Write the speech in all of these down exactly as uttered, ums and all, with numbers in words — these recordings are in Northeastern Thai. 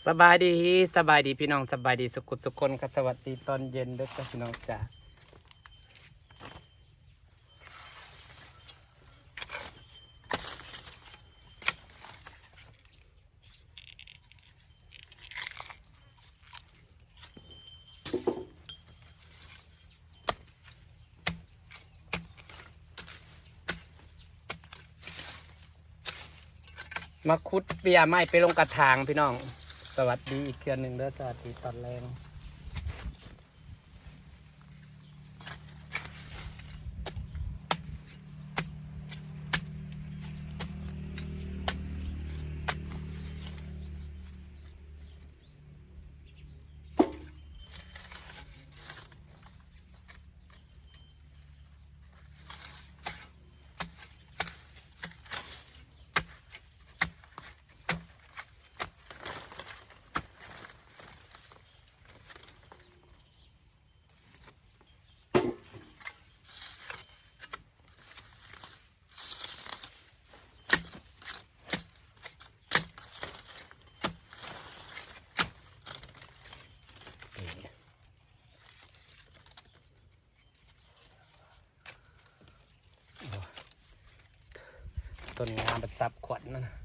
สบายดี สบายดีพี่น้อง สบายดีสุขุสุขคนครับ สวัสดีตอนเย็นเด้อจ้ะพี่น้องจ้ะ มาขุดเปียไม้ไปลงกระถางพี่น้อง สวัสดีอีกเทื่อหนึ่งเด้อ สวัสดีตอนแลง ต้นงามเป็นสับขวัญนั่นนะ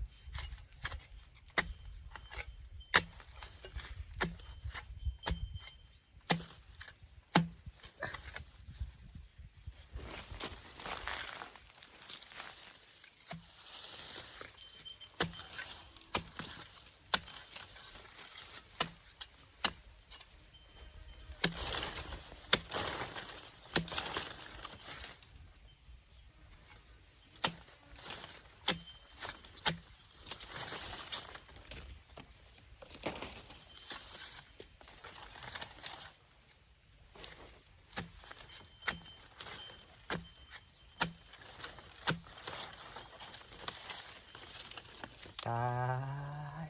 ตาย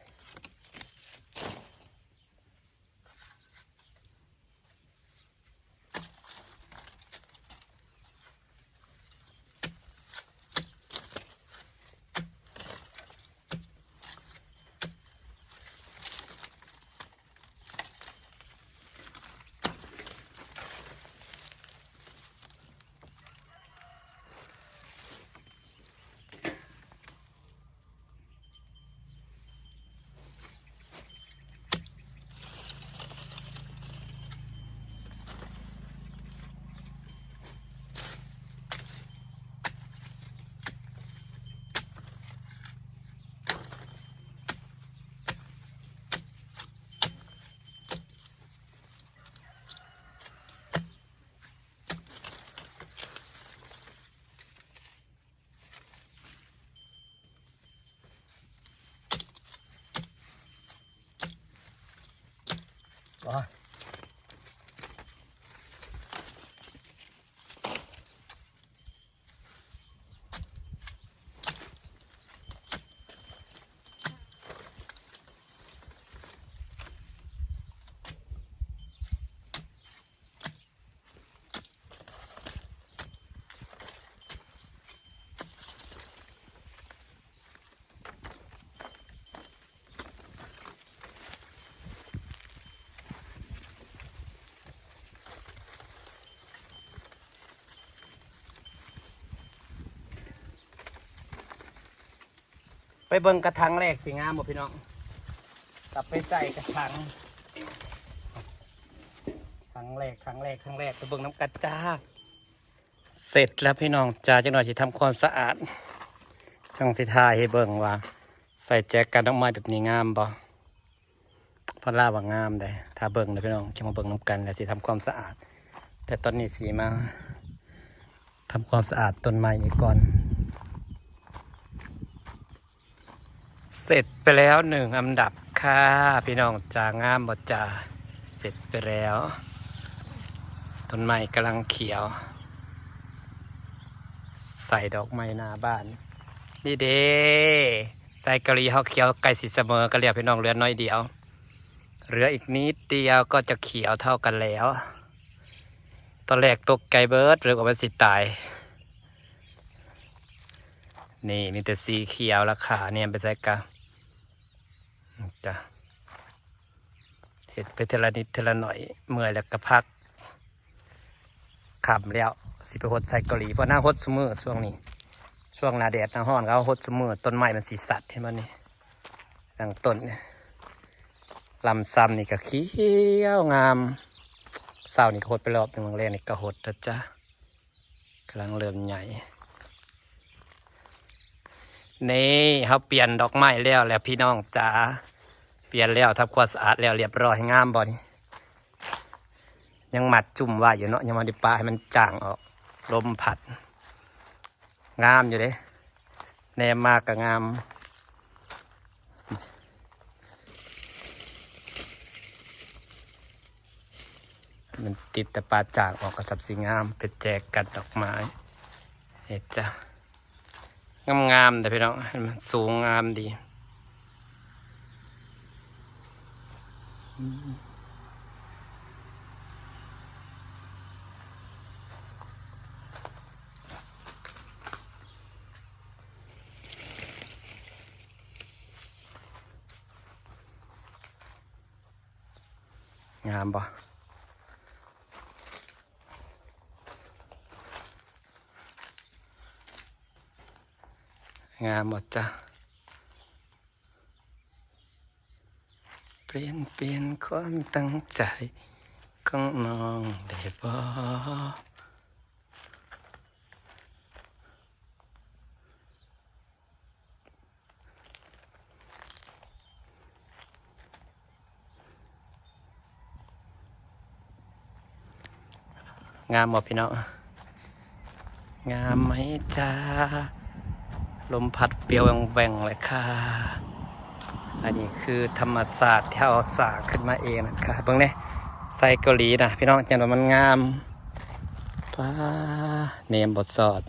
ว้า ไปเบิ่งกระถางแรกสิงามบ่พี่น้อง กลับไปใส่กระถาง ครั้งแรก ครั้งแรก ครั้งแรก ไปเบิ่งน้ำกันจ้า เสร็จแล้วพี่น้องจ้า จักหน่อยสิทำความสะอาด จั่งสิถ่ายให้เบิ่งว่า ใส่แจกันดอกไม้แบบนี้งามบ่ เพิ่นว่าว่างามเด้ ถ้าเบิ่งนะพี่น้อง จะมาเบิ่งนำกัน แล้วสิทำความสะอาด แต่ตอนนี้สิมาทำความสะอาดต้นไม้นี้ก่อน เสร็จไปแล้วหนึ่งอันดับค่ะ พี่น้องจ๋า งามบ่จ๋า เสร็จไปแล้ว ต้นไม้กำลังเขียว ใส่ดอกไม้หน้าบ้าน นี่เด้ ใส่กะหรี่เฮาเขียวใกล้สิเสมอกันแล้วพี่น้อง เหลือน้อยเดียว เหลืออีกนิดเดียวก็จะเขียวเท่ากันแล้ว ตอนแรกตกใจเบิด นึกว่ามันสิตาย นี่มีแต่สีเขียวละค่ะ เนี่ยไปใส่กะ จ้ะ เฮ็ดไปเทื่อละนิดเทื่อละหน่อย เมื่อยแล้วก็พัก ค่ำแล้ว สิไปหดไซเกาหลี เพราะนางหดซุมื้อช่วงนี้ ช่วงหน้าแดดหน้าร้อนเขาหดซุมื้อ ต้นไม้มันสิสัด เห็นบ่นี่ ดังต้นนี่ ลำซำนี่ก็เขียวงาม เช้านี่ก็หดไปรอบหนึ่ง แลงนี่ก็หดนะจ๊ะ กำลังเริ่มใหญ่ นี่ เขาเปลี่ยนดอกไม้แล้วแหละพี่น้องจ๋า เปลี่ยนแล้ว ทำความสะอาดแล้วเรียบร้อย งามบ่นี่ ยังมัดจุ่มไว้อยู่เนาะ ยังบ่ได้ปะให้มันจ่างออก ลมพัด งามอยู่เด้ แนมมาก็งาม มันติดแต่ปะจ่างออกก็สับสิงาม ไปแจกันดอกไม้ เฮ็ดจ้ะ งามๆเด้อพี่น้อง มันสูงงามดี งามบ่ งามบ่จ๊ะ เปลี่ยน เปลี่ยนความตั้งใจของน้องได้บ่ งามบ่พี่น้อง งามไหมจ๊ะ ลมพัดเปรียวแหว่งๆเลยค่ะ อันนี้คือธรรมชาติที่เราสร้างขึ้นมาเองนะคะ เบิ่งเด้ ไซเกาหลีนะพี่น้อง จั่งว่ามันงาม ป๊า แนมบ่ซอด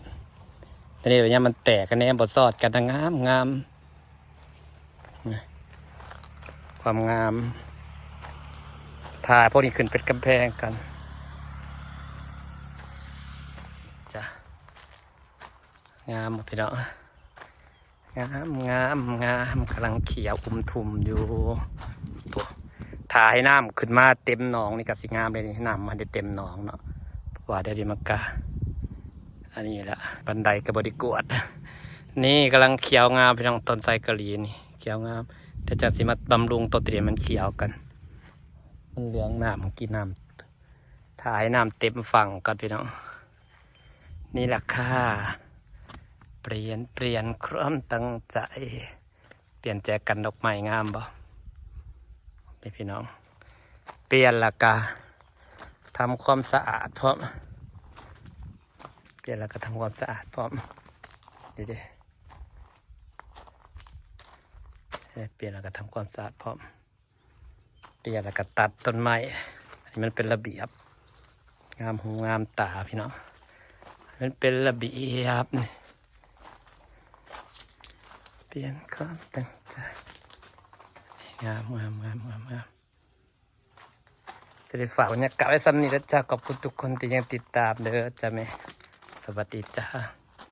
อันนี้แบบนี้มันแตกกัน แนมบ่ซอดกันนะ งามงาม นะ ความงาม ถ่ายพวกนี้ขึ้นเป็นกำแพงกัน จ้ะ งามบ่พี่น้อง งาม งาม งาม กำลังเขียวอุ้มทุ่มอยู่ ตัว ถ้าให้น้ำขึ้นมาเต็มหนองนี่ก็สิงามเลยนี่ น้ำมันได้เต็มหนองเนาะ เพราะว่าได้ดีมากะ อันนี้ละ บันไดก็บ่ได้กวาด นี่กำลังเขียวงามพี่น้อง ต้นไซเกาหลีนี่ เขียวงาม แต่จะสิมาบำรุงต้นที่มันเขียวกัน มันเหลืองน้ำ มันกินน้ำ ถ้าให้น้ำเต็มฝั่งก่อนพี่น้อง นี่แหละค่ะ เปลี่ยน เปลี่ยนความตั้งใจ เปลี่ยนแจกันดอกไม้งามบ่ นี่พี่น้อง เปลี่ยนแล้วก็ทำความสะอาดพร้อม เปลี่ยนแล้วก็ทำความสะอาดพร้อม เดี๋ยวๆ เปลี่ยนแล้วก็ทำความสะอาดพร้อม เปลี่ยนแล้วก็ตัดต้นไม้ อันนี้มันเป็นระเบียบ งามหูงามตาพี่น้อง มันเป็นระเบียบนี่ เปลี่ยนความตั้งใจ งาม งาม งาม งาม งาม จะได้ฝากบรรยากาศไว้ส่ำนี้แล้วจ้า ขอบคุณทุกคนที่ยังติดตามเด้อจ้าแม่ สวัสดีจ้า